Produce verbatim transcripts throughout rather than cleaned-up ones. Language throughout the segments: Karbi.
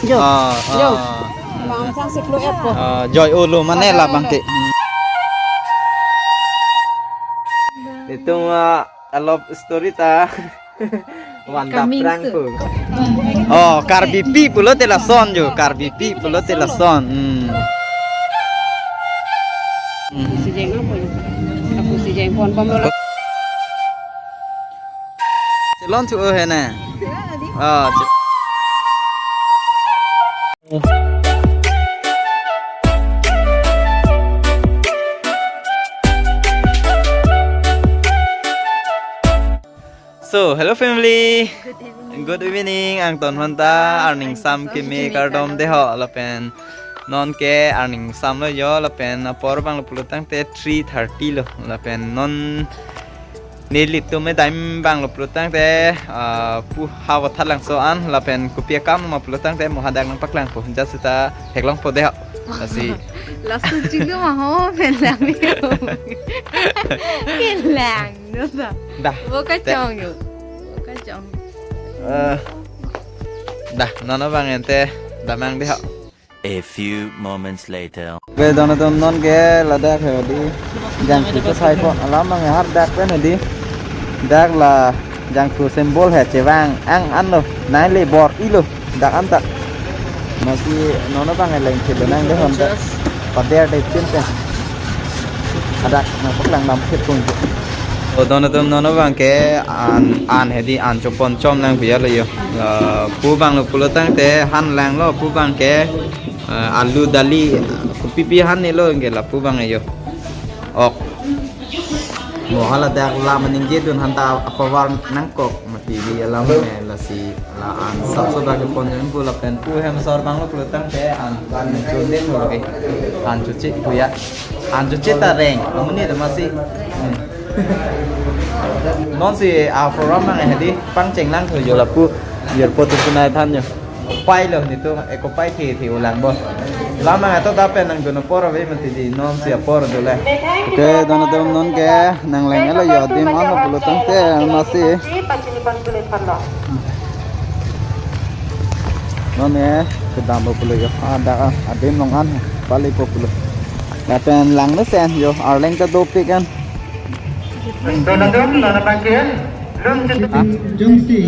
Jo. Ah, Jo. Ah. Mang sang siklo et po. Ah, joy olo mane labang ke. Hmm. Itum, ah, a love story ta. Wanda Coming prank soon. Po. Oh, Karbipi pulote lason jo. Karbipi pulote lason. Hmm. Hmm. Si jeng apa ya? Aku si jeng pon pon lo. Chelon chu o he na. Ah, che- So, hello family. Good evening. Good evening. Angton phanta, arning sam keme kardom de ho lapen. Non ke arning sam lo jo lapen apor abang lo pulotangte three thirty lo lapen non nelitum me daim abang lo pulotangte, ah, pu hawa thalangso an lapen kopi akam ma pulotangte mo hadak nangpaklang po. Just ta theklong po de ho. Lasi. Lasu chinglu ma ho pen lang. Kelang. Dosa. Dah. Bo kachong yo. Bo kachong. Eh, dah, non abang ente damnang de ho. A few moments later. Be don atum non ke ladak he di. Jangthu ke sai po alam abang har dak pen he di. Dak la jangthu symbol he chevang ang an lo. Nai le bor-i lo. Dak an ta. Masi non abang eleng chelo nang de hon ta. Pader de chin te. Hadak nangpaklang dam phit kung. O don atum non abang ke an an he di an chopon chom nang biya lo jo. La pu abang lo pulotangte han lang lo pu abang ke, eh, alu dali kopi pi han ni lo ke la pu abang jo. Ok. Mo hala dak la maningje dun han ta apavar nangkok mati di alam ne lasi la an sapso dak pon jeng pu lapen pu hem sor abang lo pulotangte an an chun den lo ke an chuchi puya an chuchi ta reng amuni de masi. Hmm. Non si a program nang he di pangcheng lang thu jo lapu airport tu sunai than jo. Pai lo nitum, eko pai the the ulang bo. Lam nang ato dapen nangdun apor ave mati di non si apor dole. Oke, don atum non ke nang leng elo jo adim an lo pulotangte masi. Non e kedam lo pulo jo. Ada adim long an pali po pulo. Lapen lang mesen jo arleng ta dopik an. Don atum non abang ke lum chit. Jongsi.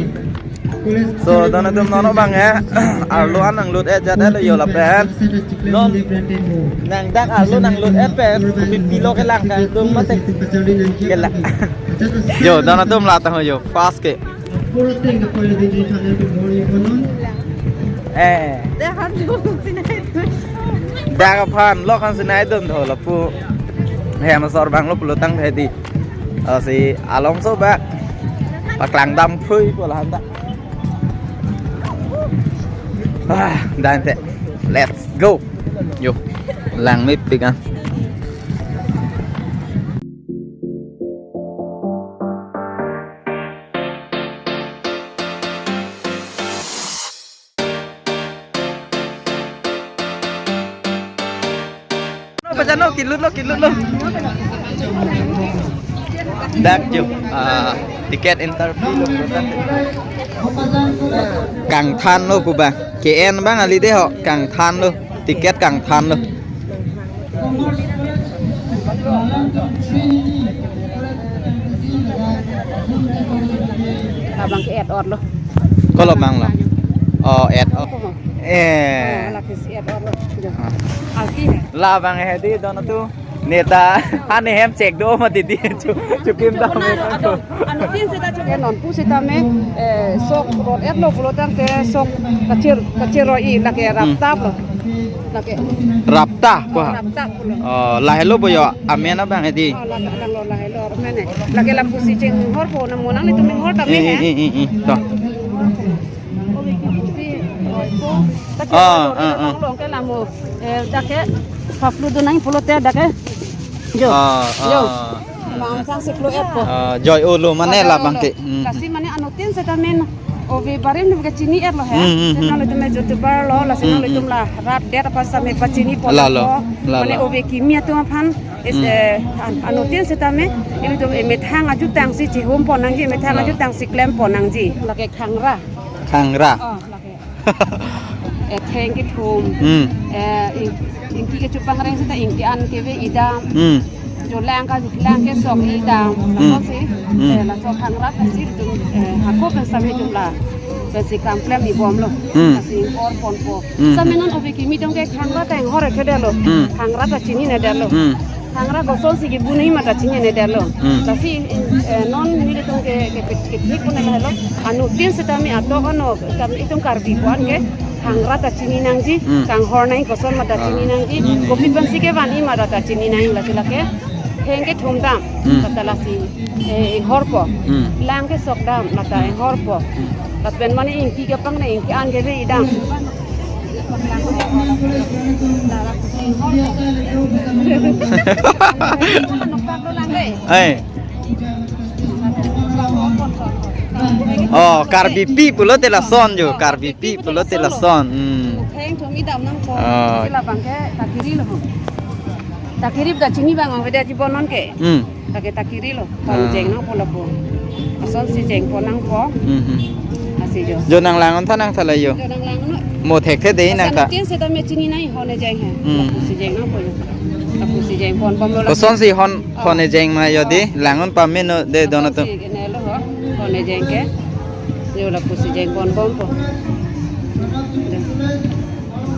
So, don atum non abang e, arlo an nanglut et jat et lo jo lapen. Non nang dak arlo nanglut et pen kopi pi lo kelang kangdung mate. Kelang. Jo, don atum la tang jo, fast ke. Eh. Dak aphan lo sinai dun. Dak aphan lo kan sinai dun tho lapu. Hem sor abang lo pulotangte di. Oh, si along so ba. Paklang dam phui ko la han ta. Ah, dan te. Let's go. Jo. Lang mepik an. Pajano, kilut lo, kilut lo. Dak jo, ah, ticket interview lo. Kangthan lo pu ba. K N abang ali de ho, kangthan lo. Ticket kangthan lo. Labang ke et or lo. Kolo abang lo. Oh, et or. Eh. Oh, laki si et or lo. Jo. Ah. Alki hai. Labang he di don atum. Neta, ane hem check do mati di. Chu, chukim da me. Ano tin seta chukim. Non pu seta me, eh, sok rot et lo pulotangte sok kachir, kachir ro-i lake rap tap lo. Lake. Rapta, ko ha? Rapta pulo. Oh, lahelo bo jo, amen abang he di. Oh, la, la, lo, lahelo, amen he. Lake lapu si chinghor po, na mo nanglitum inghor ta me he. Eh, eh, eh, eh, to. Oh, oh, oh. Long ke lamo, eh, dak ke, paplu do nang pulote dak ke. Jo. Oh, jo. Oh. Mang sang siklo et po. Ah, joy olo mane labang ke. Hmm. Lasi mane ano tin seta men ove barim ke chini et lo he. Hmm, hmm, hmm. Nanglitum me YouTuber lo, lasi hmm, nanglitum hmm, la rap det apa same pachini po la lo, lo. La mane lo. Ove kimi atum aphan is, hmm, eh, an-, ano tin seta me, ilitum, eh, methang ajutang si chihum pon nangji, methang la. Ajutang si klem pon nangji. Lake khangra. Khangra. Oh, lake. Eh, theng kethum. Hmm. Eh, ing-, ingki kechopangreng seta ingki an keve-i dam. Hmm. Jo lang ka, lang kesok-i dam. Hmm. Laso si, Hmm. eh, laso khangrat si itum, eh, hako pen same itum la. Pensi kam klem-i bomlo. Hmm. Lasi inghor ponpo. Hmm. Same non ove kimi atum ke khangrat ta inghor kedetlo. Hmm. Khangrat ta chininedetlo. Hmm. Khangrat kosonsi kebun-i ma ta chininedetlo. Hmm. Lasi, eh, non nelitum ke, ke, ke, kethik pon lahelo. Anuttin setame atok ano, tam itum Karbi pu-an ke khangrat ta chini nangji, Hmm. kanghor nangji, koson ma ta Ah. chini nangji, Hmm. kopi pensi kevan-i ma ta chini nangji, lasi lake theng kethum dam, Hmm. ta lasi, eh, inghorpo. Hmm. Lang kesok dam, ta inghorpo. Hmm. Lapen mane ingki kepang ne ingki an keve-i dam. Ai. Oh, Karbipi pulote lason jo, Karbipi pulote lason. Hmm. Theng thum-i dam nangpo. Oh. Lasi labang ke ta kiri lo. Ta kiri ta chini abang avedet ji bon non ke. Hmm. Lake ta kiri lo. Pon Ah. jeng nangpo lapu. Asonsi jeng pon nangpo. Hmm, hmm. Lasi jo. Jo nang lang-un tha nangtha la jo. Jo nang lang-un. Mo thekthe dei nang tha. Anuttin setame chini nangji hone jeng he. Hmm. Lapusi jeng nangpo jo. Lapusi jeng pon bomlo. Kosonsi hon, Oh. hone jeng ma jo dei. Oh. Lang-un pame non dei don atum. Lapusi kene lo ho. Hone jeng ke. Jo lapusi jeng pon bompo.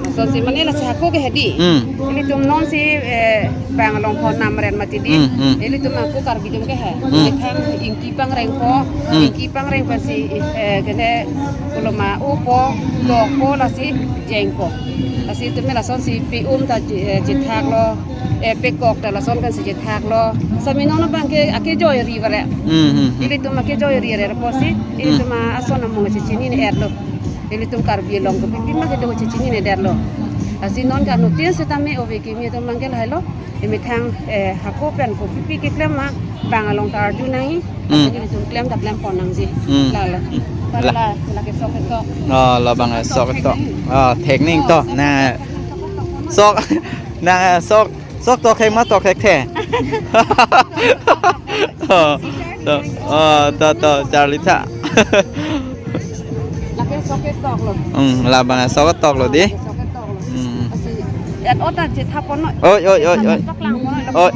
Asonsi mane lasi hako ke hedi. Hmm. Ilitum nonsi, eh, bang along hon namren mati dei. Hmm, hmm. Ilitum hako Karbi atum ke he. Hmm. Methang ingki pangrengpo, Hmm. ingki pangreng pensi, eh, kene koloma upo, dokpo lasi jengpo. Lasi itum me lasonsi pe-um ta chi-, eh, chithaklo, eh, pekok ta lason pensi chithaklo. Same non abang ke akejoi ri vare. Hmm, hmm, hmm. Ilitum akejoi ri vare apotsi, Hmm. ilitum ason amung si chini ne erlo. Ilitum Karbi along ke pima pima kedo chechinedetlo. Lasi non ke anuttin setame ove kimi atum abang ke lahelo. Emethang, eh, hako pen kopipi keklem ma bang along ta arju nangji. Hmm. Lasi ilitum klem ta klem pon nangji. Hmm. Lalo. La. Lalo, lake sok ketok. Oh, labang sok ketok. Oh, thek nangji to. Oh, sok Na. ketok, sok ketok, sok ketok. Sok. Na, sok. Sok tok hek ma tok hek the. Oh, to, oh, to, to, charli tha. Lake sok ketok lo. Hmm, labang sok ketok lo dei. Sok ketok lo. Hmm. Lasi, et-ot ta chethap pon non. Oi, oi, oi, oi. Paklang pon non. Oi.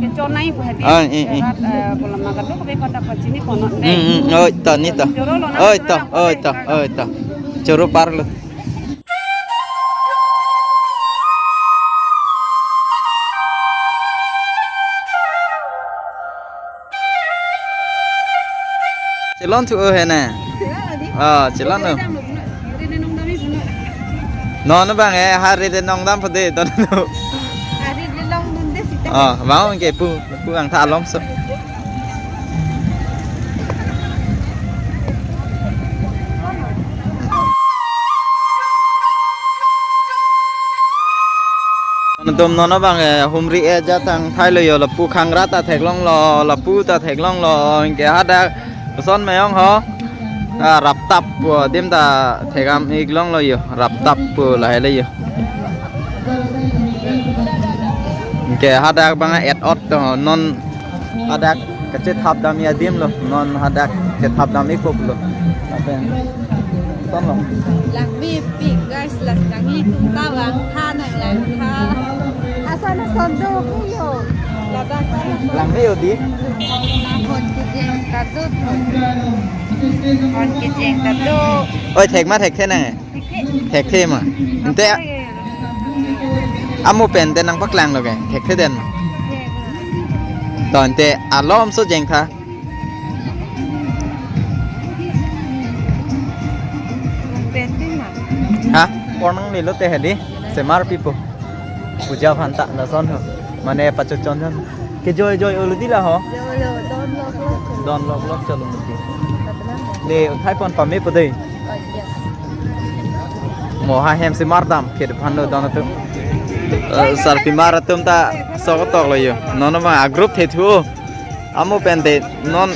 Kechon nangji pu hedi. Oi, i, i. Rat, eh, koloma kado kopi pada pachini pon non. Hmm, hmm. Oi, to, ni to. Choro lo na, Oi, choro to, lang oi, pon to, lang. Oi, to. Choro parlo. Chelon thu o he na. Chelon adi. Ah, chelon o. Rene nong dami puno. Non abang eh, ha rene nong dam pade, don. Hari de long dun de sita. Ah, bang ke pu, pu ang tha alom so. Nontum non abang eh, humri eh, jatang thailo jo, lapu khangrat ta theklonglo, lapu ta theklonglo, anke hadak son meyong ho. Ah, raptap pu adim ta thekdam-iklonglo jo, raptap pu lahai le jo. Anke hadak abang et-ot to, non hadak kachethap dam-i adim lo, non hadak chethap dam-ikpo lo. Lapen, ton lo. Langmepik guys, las nanglitum ta vangtha nang langtha. Ason ason do pu jo. Ladak ta ason. Langme jo dei. Nang hon kejeng ta do. Hon kejeng ta do. Oi, thek ma thekthe nang. Thekthe ma. Ante amo pen te nangpaklanglo ke. Thekthe den ma. To ante alom so jeng tha. Pen te ma. Ha? Por nanglelo te hedi. Semar pipo. Puja aphan ta lason ho. Mane pachochon jon. Kejoi joi olo dei la ho. Joi lo, don lok lok. Don lok lok cholo muti. Katna ho. Le uthai pon pame po dei. Oh, yes. Mo ha hem si mardam ke depan lo don atum. Eh, sarpi mar atum ta sok toklo jo. Non ma a group the thu. Amo pen te non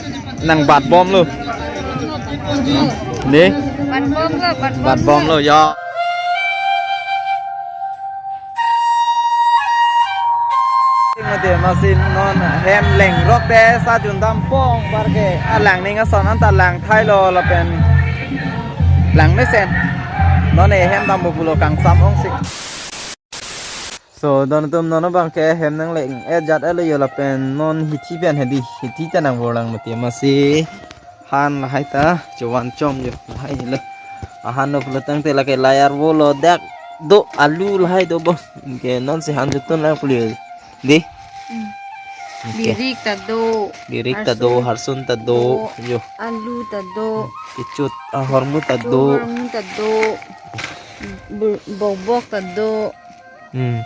nang bat bomlo. Ne? Bat bomlo, bat Bat bomlo. Bomlo jo. Mate masi non hem lengrok te sa jun dam pong bar ke. Alang ning ason anta lang thailo lapen lang mesen. Non ehem dampo pulo kangsam ongsi. So, don atum non abang ke hem nangleng-et jat-et lo yo lapen non hithi pen hedi, hithi ta nangvor lang mati amatsi han lahai ta chovan chom yo lahai lo. Ahan lo pulo tangte lake layar vo lo dak do alu lahai do bo. Ke nonsi han jutun lang pulo di. Hmm. Okay. Birik ta do. Birik ta do, harsun, harsun ta do. Do. Yo. Alu ta do. Kechut, ah, hormu ta do. Hormu ta do. Bu-, bobok ta do. Hmm.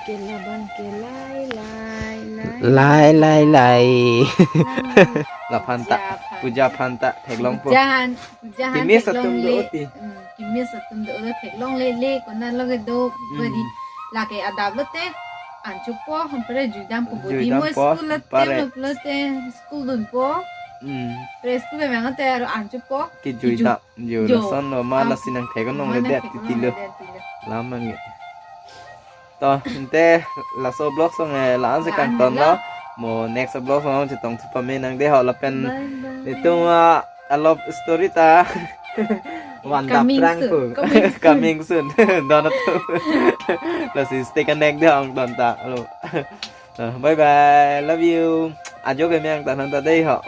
Ke labang ke lai, lai, lai. Lai, lai, lai. Lai. Laphan ta, puja aphan ta, theklongpo. Puja aphan, puja aphan theklongle. Kemis atum do ti. Hmm, kemis atum do, do theklongle le, konat lo kedo, hmm, badi. Lake adap lote, an chopo, hampre juidampo bodi. Juidampo, mo school latte, pare. Mo lote, school dunpo. Hmm. Pre school memang te aro an chopo. Kejui, kejui dam. Jo, jo. Lason lo ma, jo, lasi nangthek-ong nang le det titi lo. Nangthek-ong nang le det titi lo. Lam nang ye. To, ante laso vlog song eh, la-an si, la-an kangton lo. Lo. Mo next vlog song chetong thu pame nang de ho lapen. Bye bye. Itum, ah, a love story ta. Van dap prang pu. Coming soon, coming soon. Coming soon. Don atum. Lasi stay connect de ong don ta. Lo. Ah, bye bye. Love you. Ajo ke meng ta nang ta dei ho.